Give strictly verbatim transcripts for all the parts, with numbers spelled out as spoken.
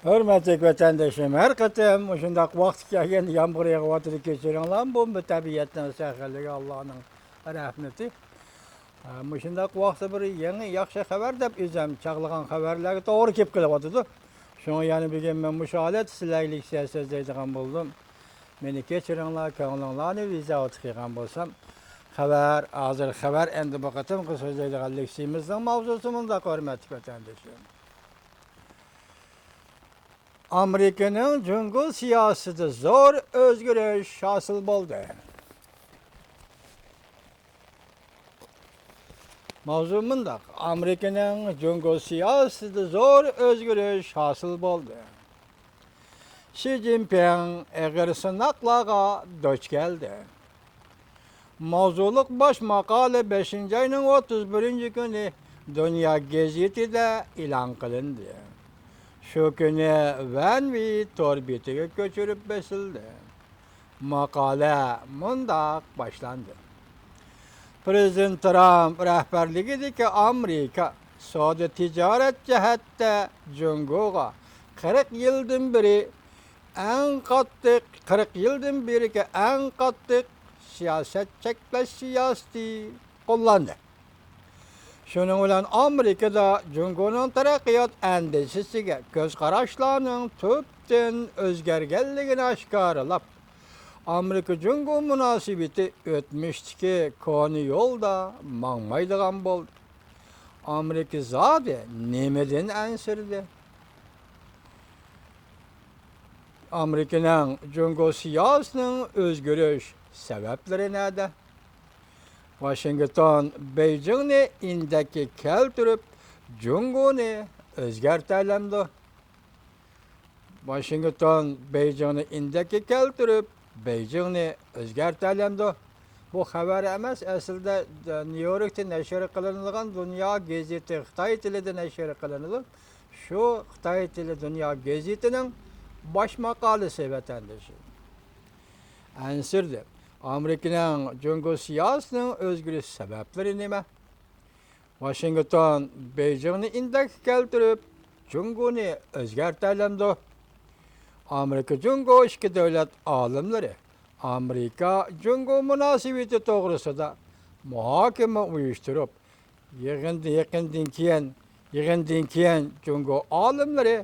ھۆرمەتلىك ۋەتەندىشىم، ھەر قېتىم مۇشۇنداق ۋاقتى كەلگەندە يامغۇر يېغىۋاتىدۇ، كەچۈرۈڭلار، بۇ، بۇ تەبىئەتنىڭ سەخىيلىكى، ئاللانىڭ رەھمىتى. ھە، مۇشۇنداق ۋاقىتتا بىر يېڭى ياخشى خەۋەر دەپ ئۆزۈم چاغلىغان خەۋەرلەرگە توغرا كېلىپ قېلىۋاتىدۇ. شۇڭا يەنە بۈگۈن مەن مۇشۇ ھالەتتە سىلەرگە لېكسىيە سۆزلەيدىغان بولدۇم. مېنى كەچۈرۈڭلار، كۆڭلۈڭلارنى بىزەۋاتىپ قىلغان بولسام. خەۋەر، ھازىر خەۋەر ئەمدى بۇ قېتىمقى سۆزلەيدىغان لېكسىيىمىزنىڭ ماۋزۇسى مۇنداق، ھۆرمەتلىك ۋەتەندىشىم. ئامېرىكىنىڭ جۇڭگو سىياسىتىدە زور ئۆزگىرىش ھاسىل بولدى. ماۋزۇ مۇنداق، ئامېرىكىنىڭ جۇڭگو سىياسىتىدە زور ئۆزگىرىش ھاسىل بولدى. شى جىنپىڭ ئېغىر سىناقلارغا دۇچ كەلدى. ماۋزۇلۇق باش ماقالە بەشىنچى ئاينىڭ ئوتتۇز بىرىنچى كۈنى دۇنيا گېزىتىدە ئېلان قىلىندى. شۇ كۈنى ۋەن ۋېي تور بېتىگە كۆچۈرۈپ بېسىلدى. ماقالە مۇنداق باشلاندى. پىرېزىدېنت ترامپ رەھبەرلىكىدىكى ئامېرىكا سودا تىجارەت جەھەتتە جۇڭگوغا قىرىق يىلدىن بېرى ئەڭ قاتتىق، قىرىق يىلدىن بېرىكى ئەڭ قاتتىق سىياسەت چەكلەش سىياسىتى قوللاندى. شۇنىڭ بىلەن ئامېرىكىدا جۇڭگونىڭ تەرەققىيات ئەندىزىسىگە كۆز قاراشلارنىڭ تۈپتىن ئۆزگەرگەنلىكىنى ئاشكارىلاپ، ئامېرىكا جۇڭگو مۇناسىۋىتى ئۆتمۈشتىكى كونا يولدا ماڭمايدىغان بولدى. ئامېرىكا زادى نېمىدىن ئەنسىرىدى؟ ئامېرىكىنىڭ جۇڭگو سىياسىتىنىڭ ئۆزگىرىش سەۋەبلىرى نەدە؟ ۋاشىنگتون بېيجىڭنى ئىندەككە كەلتۈرۈپ، جۇڭگونى ئۆزگەرتەلەمدۇ؟ ۋاشىنگتون بېيجىڭنى ئىندەككە كەلتۈرۈپ، بېيجىڭنى ئۆزگەرتەلەمدۇ؟ بۇ خەۋەر ئەمەس، ئەسلىدە نيۇ يوركتا نەشر قىلىنىدىغان دۇنيا گېزىتى، خىتاي تىلىدا نەشر قىلىنىدۇ. شۇ خىتاي تىلى دۇنيا گېزىتىنىڭ باش ماقالىسى، ۋەتەندىشىم. ئەنسىردى. ئامېرىكىنىڭ جۇڭگو سىياسىتىنىڭ ئۆزگىرىش سەۋەبلىرى نېمە؟ ۋاشىنگتون بېيجىڭنى ئىندەككە كەلتۈرۈپ، جۇڭگونى ئۆزگەرتەلەمدۇ؟ ئامېرىكا جۇڭگو ئىككى دۆلەت ئالىملىرى ئامېرىكا جۇڭگو مۇناسىۋىتى توغرىسىدا مۇھاكىمە ئۇيۇشتۇرۇپ، يىغىندى-، يېقىندىن كېيىن، يىغىندىن كېيىن جۇڭگو ئالىملىرى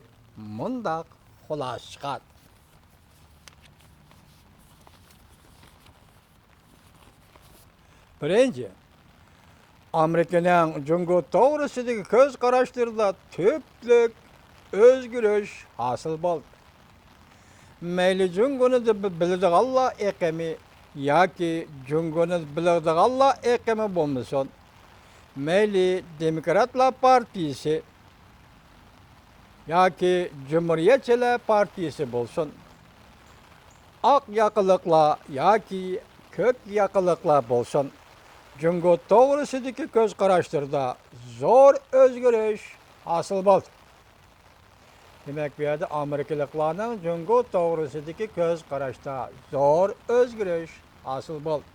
مۇنداق خۇلاسە چىقاردى. بىرىنچى، ئامېرىكىنىڭ جۇڭگو توغرىسىدىكى كۆز قاراشلىرىدا تۈپلۈك ئۆزگىرىش ھاسىل بولدى. مەيلى جۇڭگونى دە-، بىلىدىغانلار ئېقىمى ياكى جۇڭگونى بىلىدىغانلار ئېقىمى بولمىسۇن، مەيلى دېموكراتلار پارتىيىسى ياكى جۇمھۇرىيەتچىلەر پارتىيىسى بولسۇن، ئاق ياقىلىقلار ياكى كۆك ياقىلىقلار بولسۇن، جۇڭگو توغرىسىدىكى كۆز قاراشلىرىدا زور ئۆزگىرىش ھاسىل بولدى. دېمەك، بۇ يەردە ئامېرىكىلىقلارنىڭ جۇڭگو توغرىسىدىكى كۆز قاراشتا زور ئۆزگىرىش ھاسىل بولدى.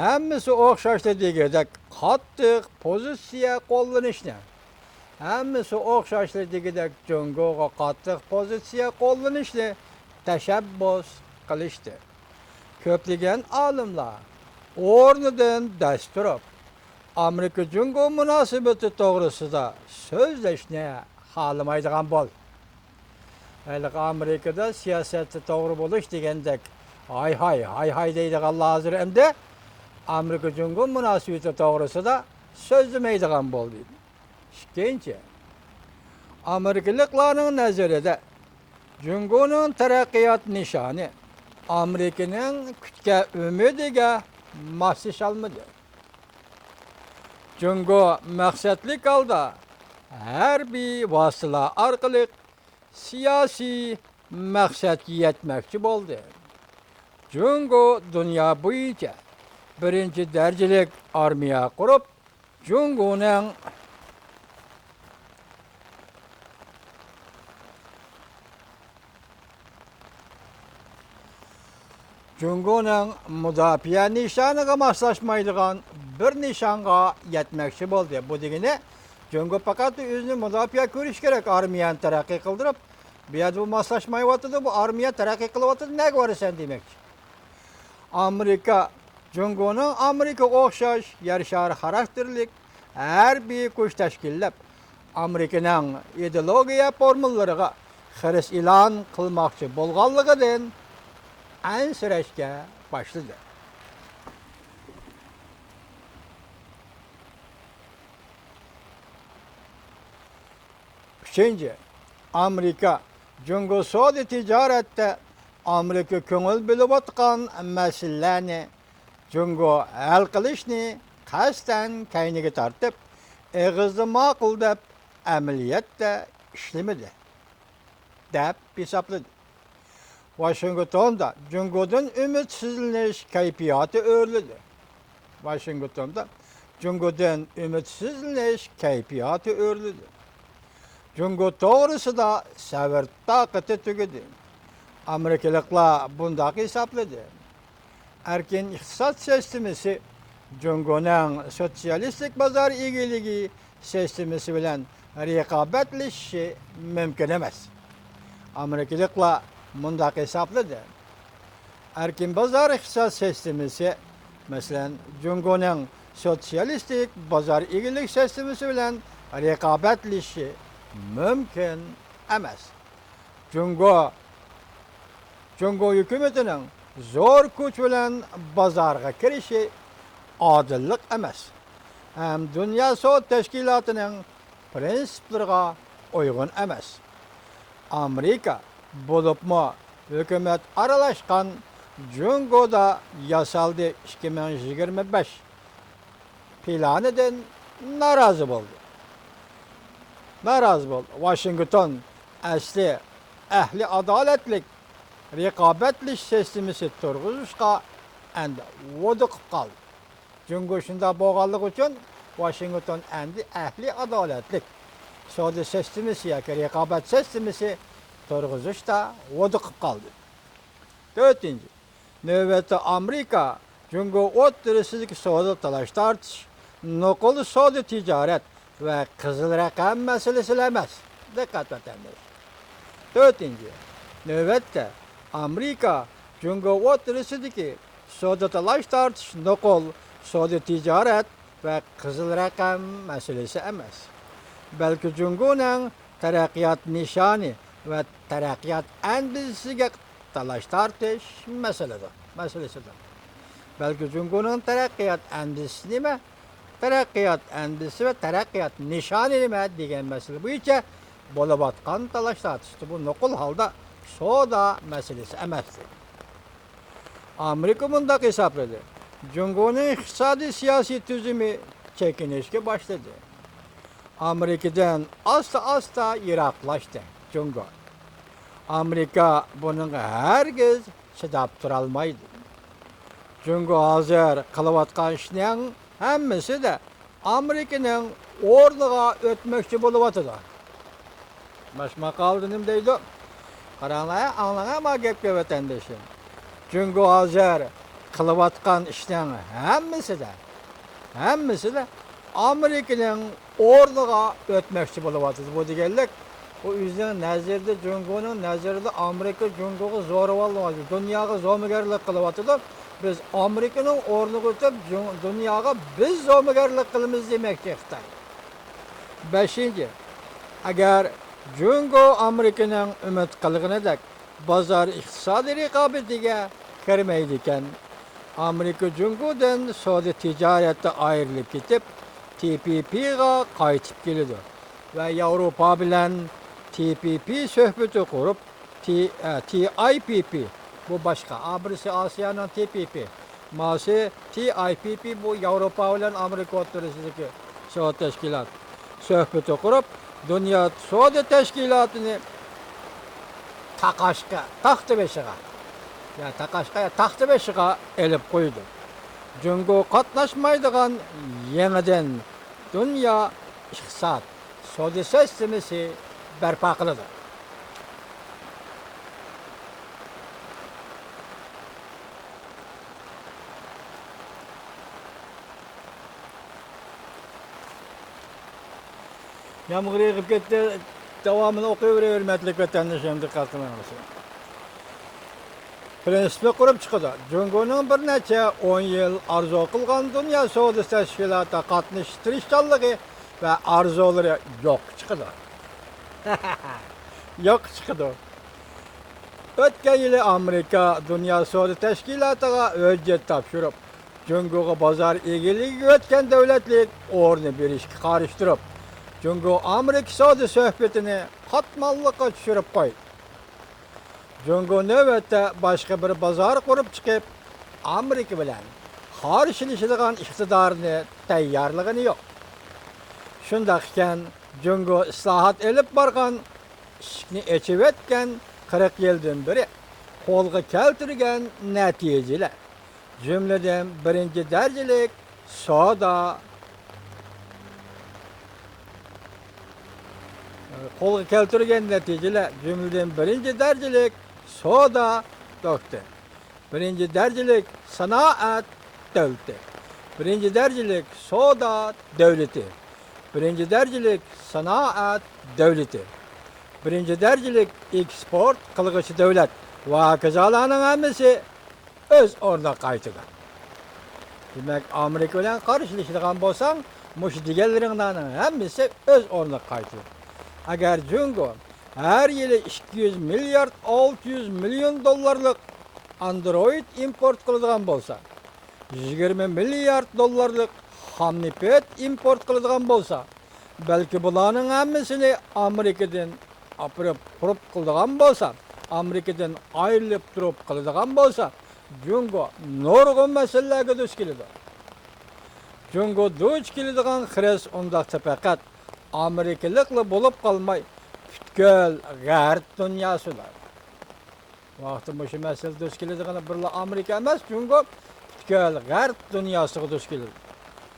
ھەممىسى ئوخشاشلا دېگۈدەك قاتتىق پوزىتسىيە قوللىنىشنى، ھەممىسى ئوخشاشلا دېگۈدەك جۇڭگوغا قاتتىق پوزىتسىيە قوللىنىشنى تەشەببۇس قىلىشتى. كۆپلىگەن ئالىملار ئورنىدىن دەس تۇرۇپ، ئامېرىكا جۇڭگو مۇناسىۋىتى توغرىسىدا سۆزلەشنى خالىمايدىغان بولدى. ھېلىقى ئامېرىكىدا سىياسەتتە توغرا بولۇش دېگەندەك ھاي ھاي، ھاي ھاي دەيدىغانلار ھازىر ئەمدى ئامېرىكا جۇڭگو مۇناسىۋىتى توغرىسىدا سۆزلىمەيدىغان بولدى. ئىككىنچى، ئامېرىكىلىقلارنىڭ نەزىرىدە جۇڭگونىڭ تەرەققىيات نىشانى ئامېرىكىنىڭ كۈتكەن ئۈمىدىگە ماسلىشالمىدى. جۇڭگو مەقسەتلىك ھالدا ھەربىي ۋاسىتىلەر ئارقىلىق سىياسىي مەقسەتكە يەتمەكچى بولدى. جۇڭگو دۇنيا بويىچە بىرىنچى دەرىجىلىك ئارمىيە قۇرۇپ، جۇڭگونىڭ، جۇڭگونىڭ مۇداپىئە نىشانىغا ماسلاشمايدىغان بىر نىشانغا يەتمەكچى بولدى. بۇ دېگىنى، جۇڭگو پەقەت ئۆزىنى مۇداپىئە كۆرۈشى كېرەك، ئارمىيەنى تەرەققىي قىلدۇرۇپ، بۇ يەردە بۇ ماسلاشمايۋاتىدۇ، بۇ ئارمىيە تەرەققىي قىلىۋاتىدۇ، نەگە بارىسەن دېمەكچى. ئامېرىكا جۇڭگونىڭ ئامېرىكىغا ئوخشاش يەر شارى خاراكتېرلىك ھەربىي كۈچ تەشكىللەپ، ئامېرىكىنىڭ ئىدېئولوگىيە فورمۇلىلىرىغا خىرىس ئېلان قىلماقچى بولغانلىقىدىن ئەنسىرەشكە باشلىدى. ئۈچىنچى، ئامېرىكا جۇڭگو سودا تىجارەتتە ئامېرىكا كۆڭۈل بۆلۈۋاتقان مەسىلىلەرنى جۇڭگو ھەل قىلىشنى قەستەن كەينىگە تارتىپ، ئېغىزدا ماقۇل دەپ، ئەمەلىيەتتە ئىشلىمىدى، دەپ ھېسابلىدى. ۋاشىنگتوندا جۇڭگودىن ئۈمىدسىزلىنىش كەيپىياتى ئۆرلىدى. ۋاشىنگتوندا جۇڭگودىن ئۈمىدسىزلىنىش كەيپىياتى ئۆرلىدى. جۇڭگو توغرىسىدا سەۋر تاقىتى تۈگىدى. ئامېرىكىلىقلار بۇنداق ھېسابلىدى. ئەركىن ئىقتىساد سىستېمىسى جۇڭگونىڭ سوتسىيالىستىك بازار ئىگىلىكى سىستېمىسى بىلەن رىقابەتلىشىشى مۇمكىن ئەمەس. ئامېرىكىلىقلار مۇنداق ھېسابلىدى. ئەركىن بازار ئىقتىساد سىستېمىسى، مەسىلەن، جۇڭگونىڭ سوتسىيالىستىك بازار ئىگىلىك سىستېمىسى بىلەن رىقابەتلىشىشى مۇمكىن ئەمەس. جۇڭگو، جۇڭگو ھۆكۈمىتىنىڭ زور كۈچ بىلەن بازارغا كىرىشى ئادىللىق ئەمەس ھەم دۇنيا سودا تەشكىلاتىنىڭ پىرىنسىپلىرىغا ئۇيغۇن ئەمەس. ئامېرىكا، بولۇپمۇ ھۆكۈمەت ئارىلاشقان جۇڭگودا ياسالدى ئىككى مىڭ يىگىرمە بەش پىلانىدىن نارازى بولدى. نارازى بولدى. ۋاشىنگتون ئەسلى ئەھلى ئادالەتلىك رىقابەتلىشىش سىستېمىسى تۇرغۇزۇشقا ئەمدى ۋەدە قىلىپ قالدى. جۇڭگو شۇنداق بولغانلىقى ئۈچۈن، ۋاشىنگتون ئەمدى ئەھلى ئادالەتلىك سودا سىستېمىسى ياكى رىقابەت سىستېمىسى تۇرغۇزۇشتا ۋەدە قىلىپ قالدى. تۆتىنچى، نۆۋەتتە ئامېرىكا جۇڭگو ئوتتۇرىسىدىكى سودا تالاش-تارتىش، نوقۇل سودا تىجارەت ۋە قىزىل رەقەم مەسىلىسىلا ئەمەس. دىققەت ۋەتەنداش. تۆتىنچى، نۆۋەتتە ئامېرىكا جۇڭگو ئوتتۇرىسىدىكى سودا تالاش-تارتىش نوقۇل سودا تىجارەت ۋە قىزىل رەقەم مەسىلىسى ئەمەس، بەلكى جۇڭگونىڭ تەرەققىيات نىشانى ۋە تەرەققىيات ئەندىزىسىگە تالاش-تارتىش مەسىلىدۇر، مەسىلىسىدۇر. بەلكى جۇڭگونىڭ تەرەققىيات ئەندىزىسى نېمە؟ تەرەققىيات ئەندىزىسى ۋە تەرەققىيات نىشانى نېمە دېگەن مەسىلە بويىچە بولۇۋاتقان تالاش-تارتىشتۇر. بۇ نوقۇل ھالدا سودا مەسىلىسى ئەمەس. ئامېرىكا مۇنداق ھېسابلىدى، جۇڭگونىڭ ئىقتىسادىي سىياسىي تۈزۈمى چېكىنىشكە باشلىدى. ئامېرىكىدىن ئاستا-ئاستا يىراقلاشتى جۇڭگو. ئامېرىكا بۇنىڭغا ھەرگىز چىداپ تۇرالمايدۇ. جۇڭگو ھازىر قىلىۋاتقان ئىشنىڭ ھەممىسىدە ئامېرىكىنىڭ ئورنىغا ئۆتمەكچى بولۇۋاتىدۇ. ماش ماقالىدا نېمە دەيدۇ؟ قاراڭلار، ئاڭلاڭلار ما گەپكە ۋەتەندىشىم. جۇڭگو ھازىر قىلىۋاتقان ئىشنىڭ ھەممىسىدە، ھەممىسىدە ئامېرىكىنىڭ ئورنىغا ئۆتمەكچى بولۇۋاتىدۇ. بۇ دېگەنلىك، ئۇ ئۆزىنىڭ نەزىرىدە، جۇڭگونىڭ نەزىرىدە ئامېرىكا جۇڭگوغا زورىۋالمايدۇ، دۇنياغا زومىگەرلىك قىلىۋاتىدۇ. بىز ئامېرىكىنىڭ ئورنىغا ئۆتۈپ، جۇڭ-، دۇنياغا بىز زومىگەرلىك قىلىمىز دېمەكچى خىتاي. بەشىنچى، ئەگەر جۇڭگو ئامېرىكىنىڭ ئۈمىد قىلغىنىدەك بازار ئىقتىسادىي رىقابىتىگە كىرمەيدىكەن، ئامېرىكا جۇڭگودىن سودا تىجارەتتە ئايرىلىپ كېتىپ، تى پى پىغا قايتىپ كېلىدۇ ۋە ياۋروپا بىلەن تى پى پى سۆھبىتى قۇرۇپ، تى، ئە، تى ئاي پى پى، بۇ باشقا، ئا، بىرسى ئاسىيانىڭ تى پى پى، ماسى تى ئاي پى پى، بۇ ياۋروپا بىلەن ئامېرىكا ئوتتۇرىسىدىكى سودا تەشكىلات، سۆھبىتى قۇرۇپ، دۇنيا سودا تەشكىلاتىنى تاقاشقا، تاختا بېشىغا، يا تاقاشقا، يا تاختا بېشىغا ئېلىپ قويىدۇ. جۇڭگو قاتناشمايدىغان يېڭىدىن دۇنيا ئىقتىساد، سودا سىستېمىسى بەرپا قىلىدۇ. يامغۇر يېغىپ كەتتى. داۋامىنى ئوقۇيۋېرىڭ، ھۆرمەتلىك ۋەتەندىشىم، دىققەت قىلىڭلار. پرىنسىپنى قۇرۇپ چىقىدۇ. جۇڭگونىڭ بىر نەچچە ئون يىل ئارزۇ قىلغان دۇنيا سودىسى تەشكىلاتىغا قاتنىشىش تىرىشچانلىقى ۋە ئارزۇلىرى يوققا چىقىدۇ. يوققا چىقىدۇ. ئۆتكەن يىلى ئامېرىكا دۇنيا سودا تەشكىلاتىغا ھۆججەت تاپشۇرۇپ، جۇڭگوغا بازار ئىگىلىكىگە ئۆتكەن دۆلەتلىك ئورنى بېرىشكە قارشى تۇرۇپ، جۇڭگو ئامېرىكا سودا سۆھبىتىنى قاتماللىققا چۈشۈرۈپ قويدى. جۇڭگو نۆۋەتتە باشقا بىر بازار قۇرۇپ چىقىپ، ئامېرىكا بىلەن قارشىلىشىدىغان ئىقتىدارنى تەييارلىغىنى يوق. شۇنداق ئىكەن، جۇڭگو ئىسلاھات ئېلىپ بارغان، ئىشىكنى ئېچىۋەتكەن قىرىق يىلدىن بېرى قولغا كەلتۈرگەن نەتىجىلەر، جۈملىدىن بىرىنچى دەرىجىلىك سودا، قولغا كەلتۈرگەن نەتىجىلەر، جۈملىدىن بىرىنچى دەرىجىلىك سودا دوكتىرى، بىرىنچى دەرىجىلىك سانائەت دۆلىتى، بىرىنچى دەرىجىلىك سودا دۆلىتى، بىرىنچى دەرىجىلىك سانائەت دۆلىتى، بىرىنچى دەرىجىلىك ئېكسپورت قىلغۇچى دۆلەت ۋە ھاكازالارنىڭ ھەممىسى ئۆز ئورنىغا قايتىدۇ. دېمەك، ئامېرىكا بىلەن قارشىلىشىدىغان بولساڭ، مۇشۇ دېگەنلىرىڭلارنىڭ ھەممىسى ئۆز ئورنىغا قايتىدۇ. ئەگەر جۇڭگو ھەر يىلى ئىككى يۈز مىليارد ئالتە يۈز مىليون دوللارلىق ئاندرويد ئىمپورت قىلىدىغان بولسا، يىگىرمە مىليارد دوللارلىق خام نېفىت ئىمپورت قىلىدىغان بولسا، بەلكى بۇلارنىڭ ھەممىسىنى ئامېرىكىدىن ئاپىرىپ قۇرۇپ قىلىدىغان بولسا، ئامېرىكىدىن ئايرىلىپ تۇرۇپ قىلىدىغان بولسا، جۇڭگو نۇرغۇن مەسىلىلەرگە دۇچ كېلىدۇ. جۇڭگو دۇچ كېلىدىغان خىرىس ئۇنداقتا پەقەت ئامېرىكىلىقلا بولۇپ قالماي، پۈتكۈل غەرب دۇنياسىدا. بۇ ۋاقىتتا مۇشۇ مەسىلە دۇچ كېلىدىغىنى بىرلا ئامېرىكا ئەمەس، جۇڭگو پۈتكۈل غەرب دۇنياسىغا دۇچ كېلىدۇ.